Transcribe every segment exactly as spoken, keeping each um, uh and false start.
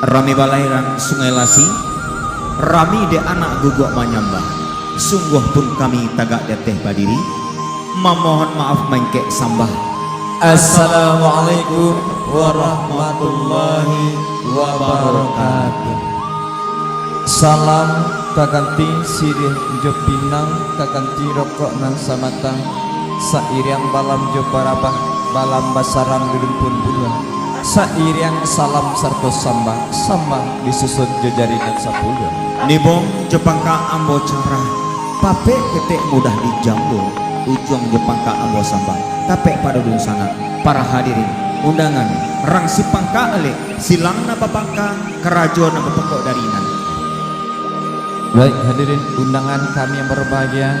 Rami balai rang Sungai Lasi, rami dek anak guguak manyambah. Sungguah pun kami tagak di ateh badiri, mamohon maaf maingkek sambah. Assalamualaikum warahmatullahi wabarakatuh. Salam taganti siriah jo pinang, taganti rokok nan sabatang, sairiang balam jo parabah, balam basarang di rumpun buruah, sairiang salam sarato sambah, sambah disusun jo jari nan sapuluah. Nibong jo pangka ambo carah, papek ketek mudah dijambo, ujuang jo pangka ambo sambah, tapek pado dunsanak. Para hadirin undangan, rang si pangka alek, silang nan bapangka, karajo nan bapokok dari nan. Baik, hadirin undangan kami yang berbahagia,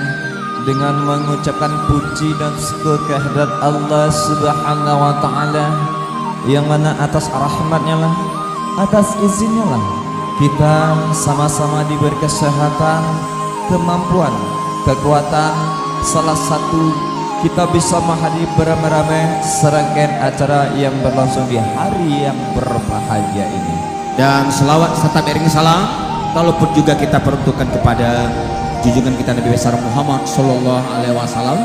dengan mengucapkan puji dan syukur kehadirat Allah Subhanahu wa Ta'ala, yang mana atas rahmat-Nya lah, atas izin-Nya lah, kita sama-sama diberi kesehatan, kemampuan, kekuatan, salah satu kita bisa menghadiri beramai-ramai serangkaian acara yang berlangsung di hari yang berbahagia ini. Dan salawat serta iring salam, walaupun juga kita peruntukkan kepada junjungan kita Nabi besar Muhammad sallallahu alaihi wasallam.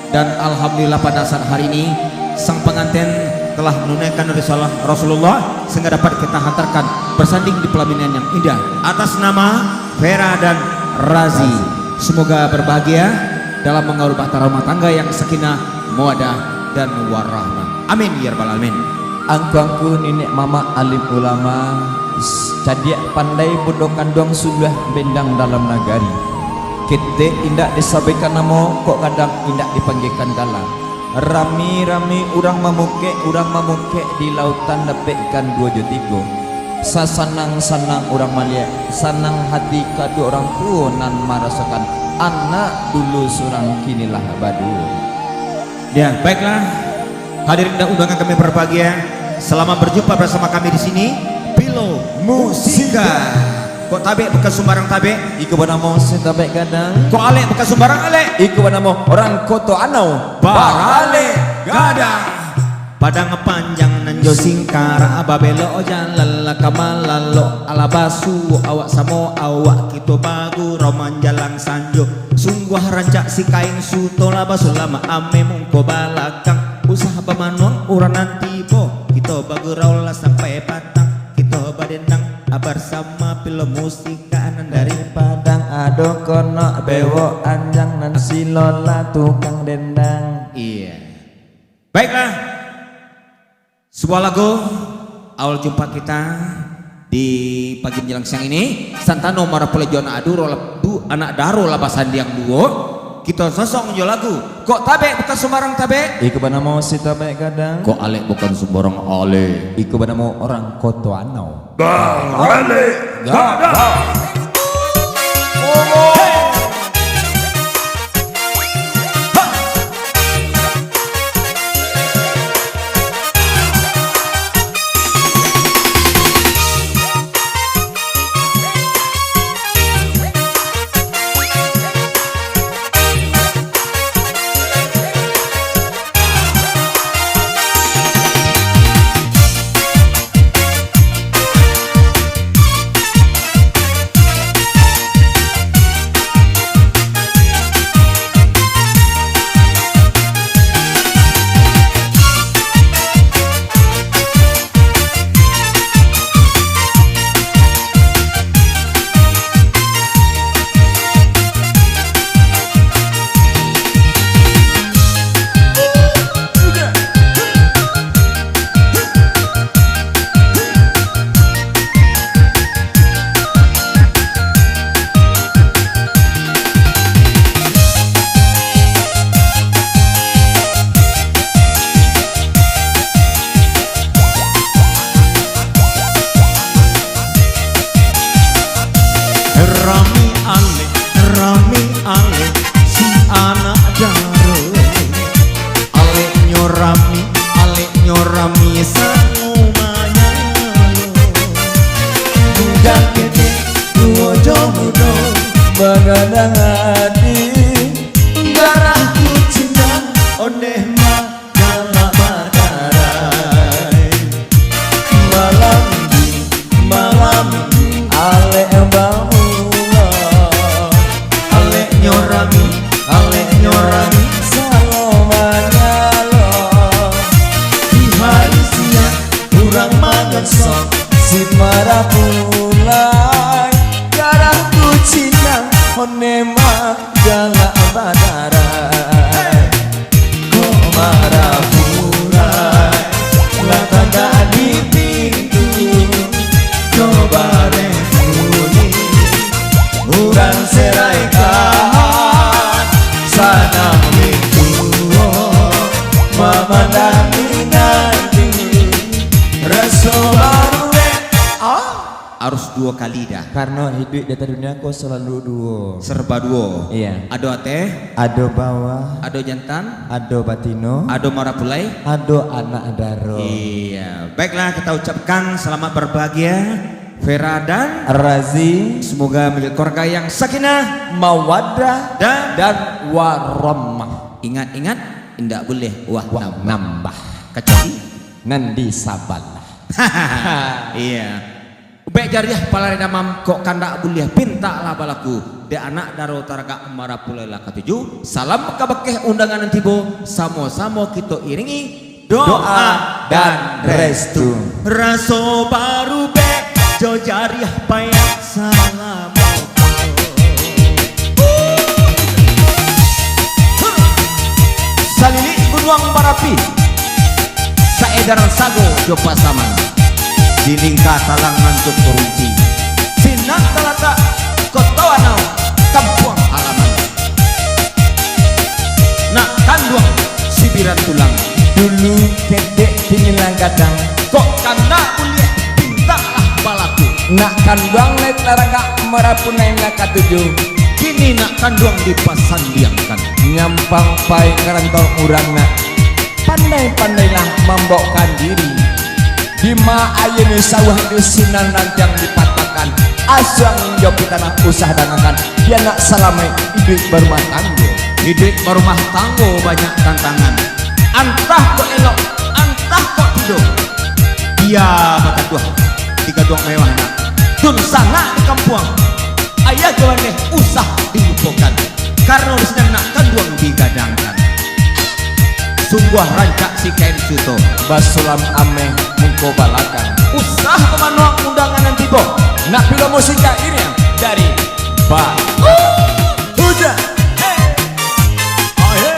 Dan alhamdulillah, pada saat hari ini, sang pengantin telah menunaikan risalah Rasulullah, sehingga dapat kita hantarkan bersanding di pelaminan yang indah. Atas nama Vera dan Razi, semoga berbahagia dalam mengarungi bahtera rumah tangga yang sakinah, mawaddah, dan warahmah. Amin ya rabbal alamin. Angku-angku, niniak mamak, alim ulama, cadiak pandai bundo kanduang, suluah bendang dalam nagari. Ketek indak disabuikan namo, kok gadang indak dipanggiakan gala. Rami-rami urang mamukek, urang mamukek di lautan dapek ikan duo jo tigo. Sasanang-sanang urang maliek, sanang hati kaduo urang tuo nan marasokan anak dulu surang kini lah baduo. Ya, baiklah. Hadirin dan undangan kami berbahagia, selamat berjumpa bersama kami di sini, Pilo Musika. Kok tabek bukan sumbarang tabek? Iko banamo si tabek gadang. Kok alek bukan sumbarang alek? Iko banamo urang Koto Anau. Baralek gadang. Padang panjang nan jo singkarak, babelok jalan lah ka malalok. Alah basuo awak samo awak, kito bagurau manjalang sanjo. Sungguah rancak si kain suto, lah basulama ame muko balakang. Usah bamanuang urang nan tibo, kito bagurau lah sampai patang. Kito badendang barsama Pilo Musika nan dari Padang. Ado konok bewok anjang, nan silo lah tukang dendang. Iya. Baiklah. Sebuah lagu awal jumpa kita di pagi menjelang siang ini. Santano marapulai jo anak daro, du-, anak daro lah basandiang duo. Kito sosong jo lagu Kok Tabek Bukan Sumbarang Tabek. Iko banamo si tabek gadang. Kok alek bukan sumbarang alek. Iko banamo urang Koto Anau. Baralek gadang. Rami alek, rami alek, si anak daro. Aleknyo rami, aleknyo rami, sango manyalo. Muda ketek, tuo jo mudo, bagadang ati. Darah kucinta, ondeh ma- galak badarai. Malam di, ma Urang manganso si marapulai, darah kucinang, one mah galak badarai. Kok marapulai, lah tagak di pintu, jo bareh bunyi, urang serai kahan, sanang mintuo, mamandang minanti, raso baru dek. Ah. Harus duo kali dah. Karena hidup di atas dunia ko selalu duo. Serba duo. Iya. Ado ateh. Ado bawah. Ado jantan. Ado batino. Ado marapulai. Ado anak daro. Iya. Baiklah, kita ucapkan selamat berbahagia, Vera dan Razi. Semoga menjadi keluarga yang sakinah, mawaddah, dan, dan warahmah. Ingat-ingat, indak boleh wah, wah nambah. Nambah. Kecuali nan di sabalah. Iya. Ubek jariah palari damam, kok kandak buliah, pintaklah balaku. Dek anak daro taragak marapulai lah katuju. Salam ka bakeh undangan nan tibo, samo-samo kito iringi doa, doa dan, dan restu. Restu. Raso baru bek, jo jariah payak salam. Salilik gunuang barapi, saedaran sago jo pasaman, di lingka talang ngantuk runci, sinan talatak Koto Anau, kampuang halaman. Nak kanduang sibiran tulang, dulu kedek tinilang gadang, kok kandak buliah, pintaklah balaku. Nak kanduang lai taragak marapulai lah katuju. Kini nak kanduang dipasandiangkan. Nyampang pai ka rantau urang nak, pandai-pandailah mambaokan diri. Dima aia nan sawah di sinan rantiang dipatahkan. Asuang injo pitanah usah dangakan. Bia nak salamaik iduik barumah tanggo. Iduik barumah tanggo banyak tantangan. Antah kok elok, antah kok tido. Bia bakaduah di gaduang mewah nak. Tun sanak di kampuang, ayah jo andeh usah dilupokan. Karano di sinan nak kanduang digadangkan. Sungguah rancak si kain suto, basulam ameh muko balakang. Usah ka manuang undangan nan tibo. Nak pilo musik ka iriang dari Ba. Hujan. Hey. Oh, yeah.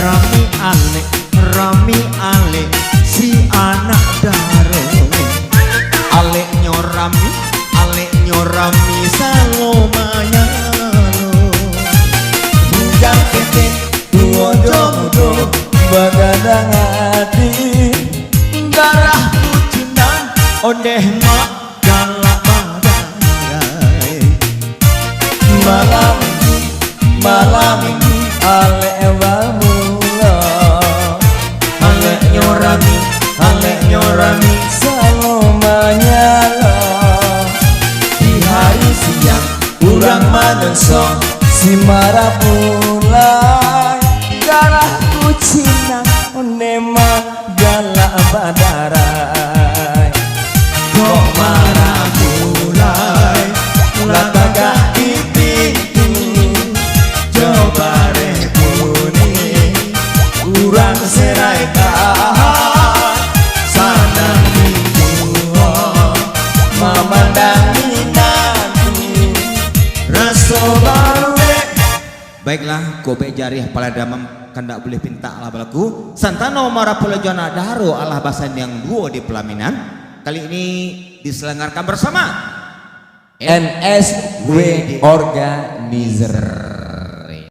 Rami alek, rami alek, si anak daro. Aleknyo rami, aleknyo rami, salo manyalo. Bujang ketek, tuo jo mudo, bagadang ati. Darah kucinang, ondeh mak galak badarai. Malam minggu, malam minggu, alek bamulo. Aleknyo rami, aleknyo rami, salo manyalo. Di hari siang, urang manungso, si marapulai. Darah kucinang, memang galak badarai. Kok marapulai, lah tagak di pintu, jo bareh bunyi, urang serai kahan, sanang mintuo, mamandang minanti, raso baruek. Baiklah, kok bek jariah pala damam, kandak buliah pintaklah balaku. Santano marapulai jo anak daro, alah basandiang duo di pelaminan. Kali ini diselenggarakan bersama N S W Organizer.